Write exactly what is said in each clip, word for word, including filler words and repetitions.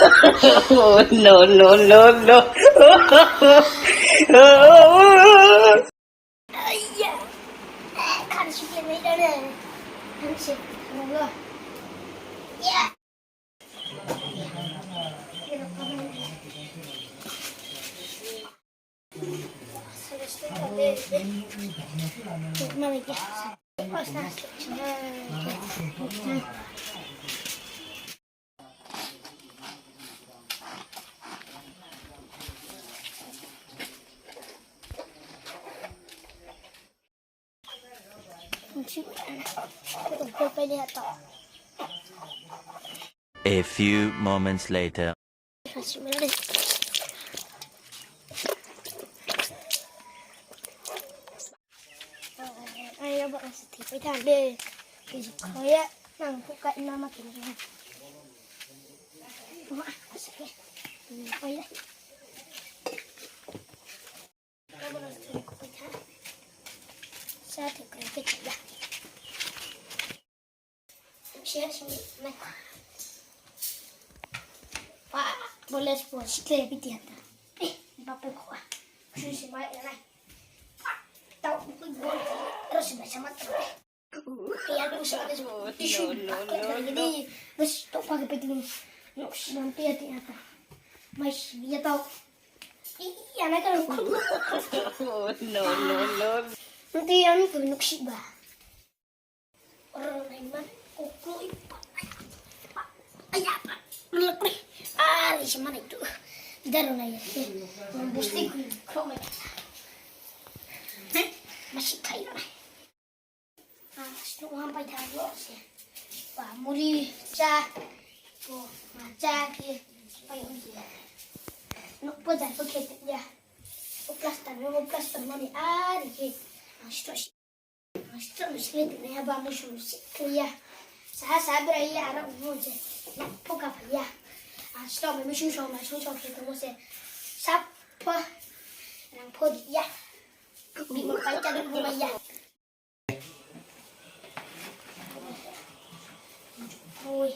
Oh, no, no, no, no. Aiya. Kan si ke mai da ne. Kan si. Ya. A few moments later. Ai, abo ang se thik pai tha de. Kau ye, nang phuh kai ma ma kini. Ma, asa ke. Pai le. Abo no thik pai tha. Sa thik kai ke ya. Siya sini, nai. Pa, bo le sport sikle bi dia ta. Eh, ba pe kho. Su si mai ya nai. Pa, tau, bo, ro si mai sama ta. Ya, ko sa, tisu, ba ka ta ni. Bas, tau pa ke pe tu. No, si nam pe ya ti ya ta. Mai si ya tau. Iya, na ka. Oh, no, no, no. Nanti yang tu nuk si ba. Ro nai man, kukloi pa, pa, aya pa, lekoi. Ari se mana itu. Daro nai ya. Busti kui, kro mai. Masih kai nai. Ah, stok ham pai tha lo se. Pa, muri, cha. Po, ma cha ke, pai hui ya. Nuk po jan po khe ya. O plaster, o plaster mani ari ke. Ah, stok si. Stok sini tu nai haba musu sik ya. Sa sa bra ya ara mo je. Na pho ka ya. A stok me musu so ma so so ke to mo se. Sa pho. Rang pho di ya. Bi mo pai ta du mo ya. Oi.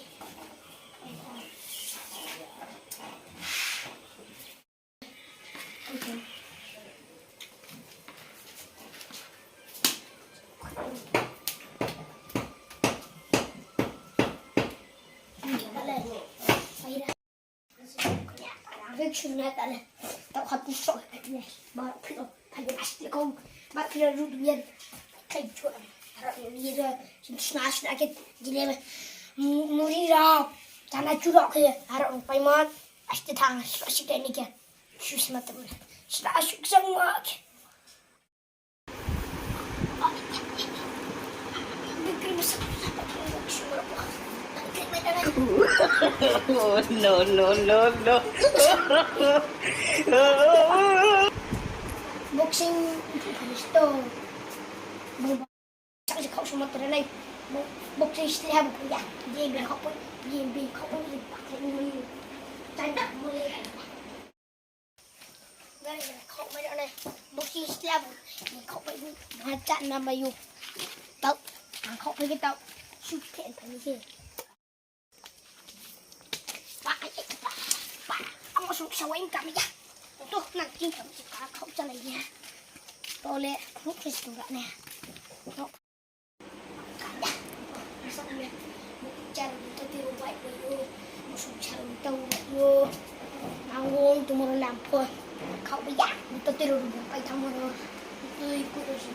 Muri rao, chana chu rao khe, aro paimon, aste thang, srasi khe ni khe, su sima tong, srasi khe sang ma khe. Oh, no, no, no, no. Boxing, boxing. Sa se khauh suma tore nai. Bo, bo khe sle ha bo ya. Ye be khauh poi, ye be khauh poi, ye ba khe ni. Chai ba mo le. Ba ye khauh mai nai. Bo khe sle ha bo. Ye khauh poi bo. Ma cha na ma yo. Tau. Ang khauh poi ke tau. Su khe pa ni ke. Ba, ba, ba. Amo sung sa wa income ya. Tu nang income si ka khauh cha lai ya. To le, bu khe sung ra ne. To. Ka ya. Sa ne. Bu cha ro to ti ro bai bai yo. Mo sung cha ro to bai yo. Nang wong tu mo ro lam pho. Khauh ba ya. To ti ro bai tham mo ro. Tu i ku ro si.